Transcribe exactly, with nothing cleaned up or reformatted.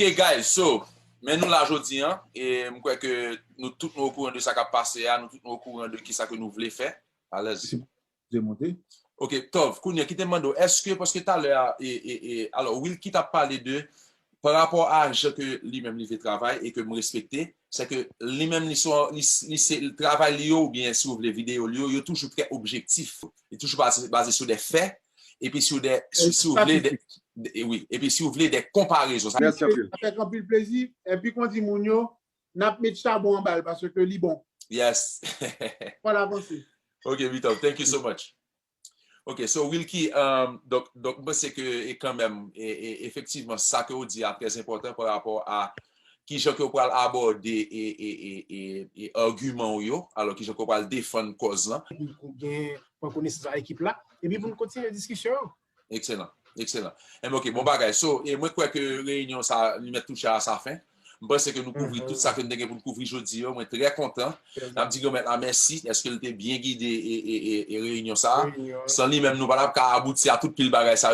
Ok, guys, so, men nou la jodi an, e m kwè ke nou tout nou okouran de sa k ap pase a, nou tout nou okouran de kisa ke nou vle fè. Alèz. Demonte. Ok, Tov, kounye a, kite m mande w, èske, paske talè a, e, e, e, alò, Wilky t ap pale de, pa rapò a jan ke li menm li vle travay e ke m respekte, se ke li menm li se, li, li se travay li yo, oubyen si w vle videyo li yo, yo toujou trè objektif. Li toujou baze, baze sou de fè, epi si w de, si, si w vle de, de, wi, epi si w vle de konparezon. Sa, Mèsi anpil. Avèk anpil plezi, epi kon di moun yo, n ap met chabon anba l paske li bon. Yes. Fò l avanse. Ok, Vito, thank you so much. Ok, so Wilky, um, donk, donk m panse ke e kanmenm, e, e, efektivman, sa ke w di a trè enpòtan pa rapò a kijan ke w pral abòde e, e, e, e, e agiman w yo, alò kijan ke w pral defann kòz lan. Pou gen pran konesans ak ekip la, epi pou n kontinye diskisyon yo. Ekselan, ekselan. Enben, ok, bon bagay. So, e mwen kwè ke reyinyon sa, li mèt touche a sa fen. M panse ke nou kouvri tout sa ke n te gen pou n kouvri jodi yo. Mwen trè kontan. N ap di Granmèt la mèsi, èske l te byen gide e, e, e, e reyinyon sa. San li menm, nou pa t ap ka abouti a tout pil bagay sa yo.